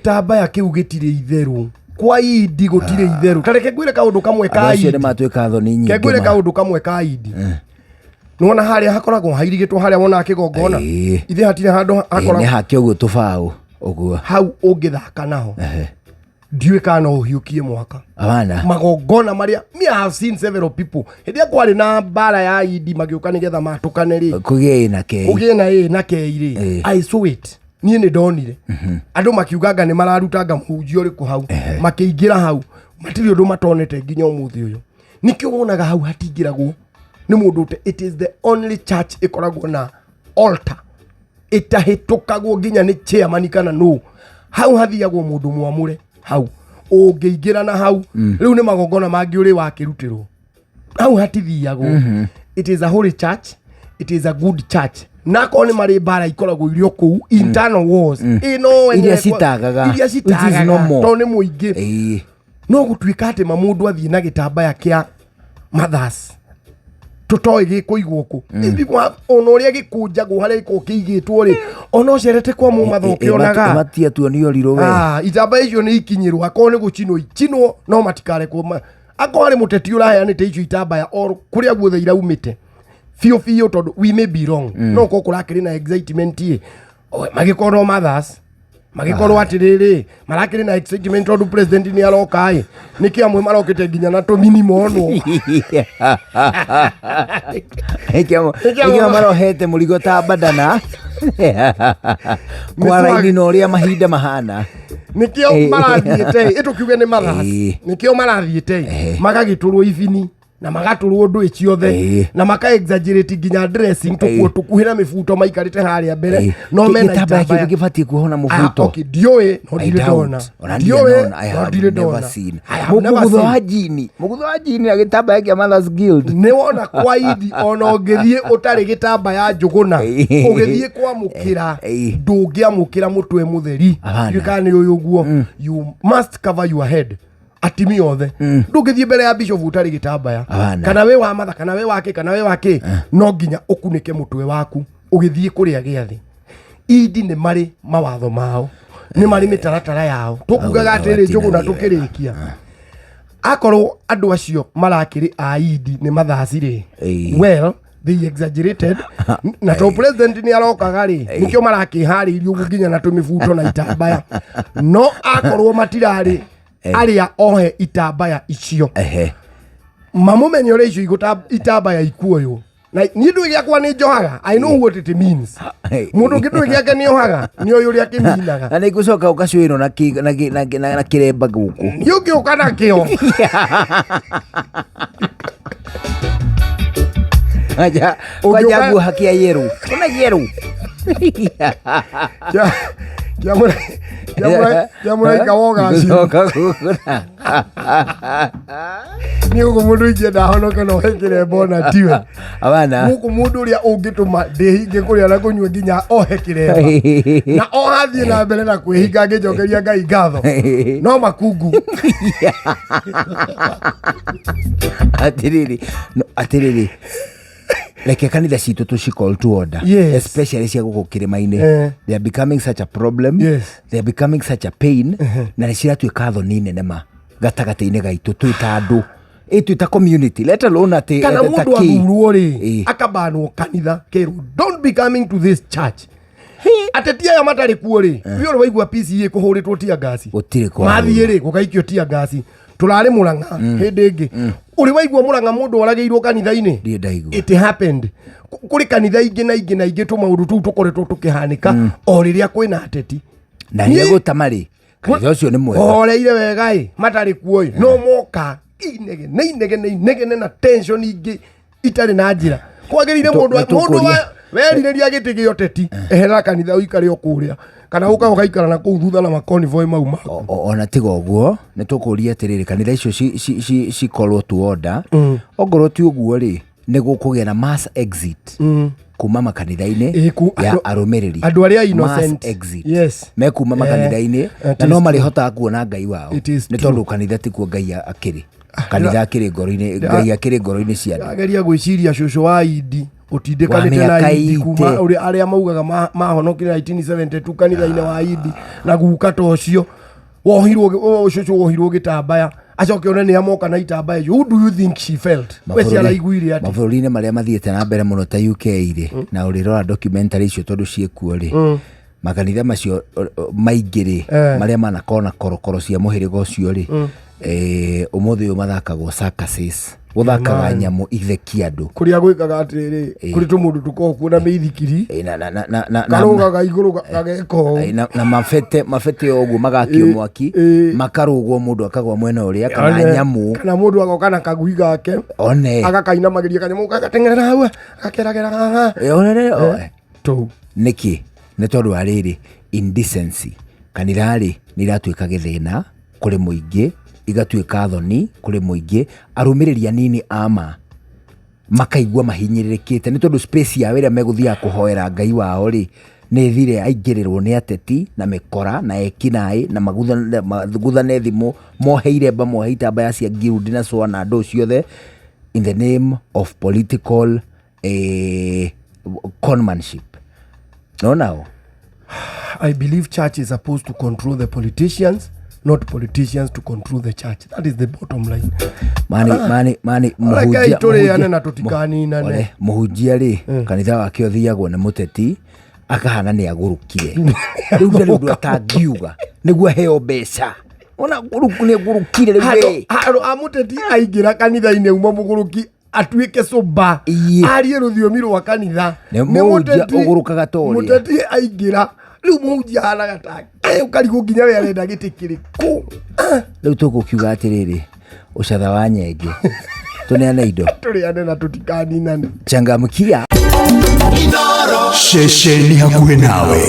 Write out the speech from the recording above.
Gĩtambaya kĩu gĩtirĩ itherũ kwa Idi, gũtirĩ itherũ. Ta reke ngwĩre kaũndũ kamwe Andũ ka acio Idi. nĩ matuĩka thoni Ke nyingĩ ngwĩre ma. kaũndũ kamwe ka Idi. Nĩwona harĩa hakoragwo hairigĩtwo harĩa wonaga kĩgongona? Ĩĩ. Ithe hatirĩ handũ Ĩĩ, nĩ hakoragwo hake ũguo tũbaũ ũguo. Hau ũngĩthaka naho, ndiũĩ kana no ũhiũkie mwaka. Abana. Magongona marĩa, me, I have seen several people hĩndĩ ĩrĩa kwarĩ na mbara ya Idi magĩũka nĩgetha matũkane rĩ. Kũgĩe ĩ na kei. Kũgĩe na ĩ na kei rĩ. I saw it, niĩ nĩ ndonire andũ makiuganga nĩ mararutanga mũhunjia ũrĩkũ hau, makĩingĩra hau matirĩ ũndũ matonete nginya ũmũthĩ ũyũ. Nĩkĩo wonaga hau hatingĩragwo nĩ mũndũ ũte. It is the only church ĩkoragwo na altar ĩtahĩtũkagwo nginya nĩ chairman kana nũ. Hau hathiagwo mũndũ mwamũre. Hau ũngĩingĩra na hau rĩu nĩ magongona mangĩ ũrĩ wakĩrutĩrwo, hau hatithiagwo. It is a holy church, it is a good church, na akorwo nĩ marĩ mbara ikoragwo irio kũu, internal wars ĩ no Iria citagaga, iria which is citagaga normal. tondũ nĩ mũingĩ. No gũtuĩka atĩ ma mũndũ athiĩ na gĩtambaya kĩa mothers tũtoĩ gĩkũigwo kũ. These people have, ona ũrĩa gĩkũnjagwo harĩa gĩkoragwo kĩigĩtwo rĩ, ona ũcerete kwa mũmatho ũkĩonaga. Matia tuonio rirũ we. Ah, itambaya icio nĩ ikinyĩrwo, akorwo nĩ gũcinwo icinwo, no matikarekwo akorwo harĩ mũteti ũraheanĩte icio itambaya or kũrĩa guothe iraumĩte biũ biũ, tondũ we may be wrong, no korwo kũrakĩrĩ na excitement ĩ. Oe, magĩkorwo no mothers magĩkorwo atĩrĩrĩ marakĩrĩ na excitement tondũ president nĩ aroka ĩ, nĩkĩ amwe marokĩte nginya na tũmini monwo? Nĩkĩo marohete mũrigo ta badana kwa raini na ũrĩa mahinda mahana. Nĩkĩo marathiĩte ĩ, tũkiuge nĩ mothers. Nĩkĩo marathiĩte ĩ, magagĩtũrwo ibini na magatũrwo ndũĩ ciothe na maka exaggerate nginya dressing, tũkuo tũkuhĩ na mĩbuto maikarĩte harĩa mbere. No mena Gĩtambaya kĩu itambaya. gĩbatiĩ kuohwo na Ah, mũbuto. okay, ndiũĩ, no I ndirĩ doubt. ndona. Ona Ndiũĩ, ndirĩ ndona. I no have ndirĩ never ndona. seen. I have never Mũgutho seen. wa jini, mũgutho wa jini na gĩtambaya kĩa Mothers Guild. Nĩ wona kwa Idi ona ũngĩthiĩ ũtarĩ gĩtambaya njũgũna, ũgĩthiĩ kwamũkĩra, ndũngĩamũkĩra mũtwe mũtheri. Hapana. Ndiũĩ kana nĩ ũyũ ũguo. You must cover your head, atimia othe. Ndũngĩthiĩ mbere ya bishop ũtarĩ gĩtambaya. Hapana. Kana wĩ wa matha, kana wĩ wake, kana wĩ wake, no nginya ũkunĩke mũtwe waku ũgĩthiĩ kũrĩa gĩathĩ. Idi nĩ marĩ mawatho mao, nĩ marĩ mĩtaratara yao. Tũkugaga atĩrĩrĩ, njũgũna, tũkĩrĩkia, akorwo andũ acio marakĩrĩ a Idi nĩ mathaci rĩ, well, they exaggerated, na to president nĩ arokaga rĩ, nĩkĩo marakĩharĩirie ũguo nginya na tũmĩbuto na itambaya. No akorwo matirarĩ arĩa ohe itambaya icio, mamũmenye ũrĩa icio itambaya ikuoywo. Na niĩ ndũĩ gĩakwa nĩ njohaga. I know what it means. Mũndũ ũngĩ ndũĩ gĩake nĩ ohaga, nĩ oĩ ũrĩa kĩminaga. Na nĩ ngũcoka ũgacwĩrwo na kĩ- na kĩ- na kĩ- na- na kĩremba gũkũ. Nĩ ũngĩũka nakĩo. Kwanja kwanja nguo hakia yerũ ona yerũ. Kĩa mũraika wa ũgacĩru. Ngũcoka gũkũ na Nĩ gũkũ mũndũ ingĩenda honoke no ohe kĩremba ona tiwe. Abana. Gũkũ mũndũ ũrĩa ũngĩtũma ndĩhinge kũrĩa na kũnyua nginya ohe kĩremba na ohathiĩ na mbere na kwĩhinga ngĩnjokeria Ngai ngatho no makungu. Atiriri, no, atiriri, reke kanitha citũ tũci call to order, especially cia gũkũ kĩrĩma-inĩ. They are becoming such a problem. They are becoming such a pain, na nĩ ciratuĩka thoni nene ma gatagatĩ-inĩ gaitũ twĩ ta andũ, ĩ twĩ ta community, let alone atĩ Kana ta mũndũ kĩ. athurwo rĩ, akabanwo kanitha, kerwo, "Don't be coming to this church." Ateti aya matarĩ kuo rĩ, we ũrĩ waigua PCA kũhũrĩtwo tia ngasi? Gũtirĩ kwa. Mathiĩ rĩ, gũgaikio tia ngasi. Tũrarĩ Mũrang'a hĩndĩ ĩngĩ. Ũrĩ waigua Mũrang'a mũndũ oragĩirwo kanitha-inĩ? Ndirĩ ndaigua. It happened. Kũrĩ kanitha ingĩ na ingĩ na ingĩ, tũmaũndũ tũu tũkoretwo tũkĩhanĩka o rĩrĩa kwĩna ateti. Na nĩ gũtama rĩ, kanitha ũcio nĩ mwega. Horeire wega ĩ, matarĩ kuo ĩ, no moka inegene inegene inegene na tension ingĩ itarĩ na njĩra kwagĩrĩire. Mũndũ Nĩ mũndũ tũkũria. Werirĩria gĩtĩ gĩa ũteti, eherera kanitha ũikare o kũrĩa, kana ũka ũgaikara na kũu thutha na makonvoy mau maku. Ona tiga ũguo, nĩ tũkũria atĩrĩrĩ, kanitha icio cikorwo to order. Ongorwo ti ũguo rĩ, nĩ gũkũgĩa na mass exit kuma makanitha-inĩ ya arũmĩrĩri. Andũ arĩa Mass innocent. exit. Mekuma makanitha-inĩ It na no is marĩhotaga kuona Ngai wao, It is nĩ tondũ kanitha tikuo Ngai akĩrĩ. Kanitha akĩrĩ ngoro-inĩ, Ngai akĩrĩ ngoro-inĩ cia andũ. Ageria gwĩciria cũcũ wa Idi. Ũtindĩkanĩte Wa na mĩaka Idi kuma 80. ũrĩa arĩa maugaga mahonokire 1972 kanitha-inĩ wa Idi na guka ta ũcio wohirwo cũcũ wohirwo gĩtambaya, acoke one nĩ amoka na itambaya icio. Who do you think she felt? We ciaraiguire atĩ Mabũrũri-inĩ marĩa mathiĩte na mbere mũno ta UK rĩ, na ũrĩrora documentary icio tondũ ciĩkuo rĩ, makanitha macio maingĩ rĩ, marĩa manakorwo na korokoro cia mũhĩrĩga ũcio rĩ, ũmũthĩ ũyũ mathakagwo circuses, gũthakaga nyamũ ithekia andũ. Kũrĩa gwĩkaga atĩrĩrĩ, kũrĩ tũmũndũ tũkoragwo kuo na mĩithikiri Na karũgaga igũrũ gageka ũũ. Na mabete o ũguo magakio mwaki, makarũgwo, mũndũ akagwa mwena ũrĩa, kana nyamũ. Kana mũndũ agoka na kagui gake, one agakainamagĩria kanyamũ, gagateng'erera hau, gakeragera haha. One Tũu. Nĩkĩ? Nĩ tondũ wa rĩrĩ, indecency. Kanitha rĩ, nĩ iratuĩka gĩthĩna kũrĩ mũingĩ, igatuĩka thoni kũrĩ mũingĩ, arũmĩrĩri anini ama makaigua mahinyĩrĩrĩkĩte nĩ tondũ space yao ĩrĩa megũthiaga kũhoera Ngai wao rĩ, nĩ ĩthire aingĩrĩrwo nĩ ateti na mĩkora na ekinaĩ na maguthane thimũ, mohe iremba, mohe itambaya cia ngirundi na cwa na ndũ ciothe in the name of political conmanship nonao. I believe church is supposed to control the politicians, not politicians to control the church. That is the bottom line. Mani mani mani. Rekei tũrĩane na tũtikaninane. Ole, mũhunjia rĩ, kanitha wake ũthiagwo nĩ mũteti akahana nĩ agũrũkire rĩu, ndarĩ ũndũ atangiuga nĩguo aheo mbeca, ona nĩ agũrũkire rĩu. Handũ we. Handũ a mũteti aingĩra kanitha-inĩ uma mũgũrũki atuĩke cũmba, arie rũthiomi rwa kanitha. Nĩ mũhunjia ũgũrũkaga ta ũrĩa. Mũteti aingĩra rĩu, mũhunjia ahanaga take, ũkarigwo nginya we arenda gĩtĩ kĩrĩkũ. Rĩu tũgũkiuga atĩrĩrĩ, ũcatha wa nyenge, tũneane indo. Tũrĩane na tũtikaninane. Changamkia. Ceceni hakuhĩ nawe.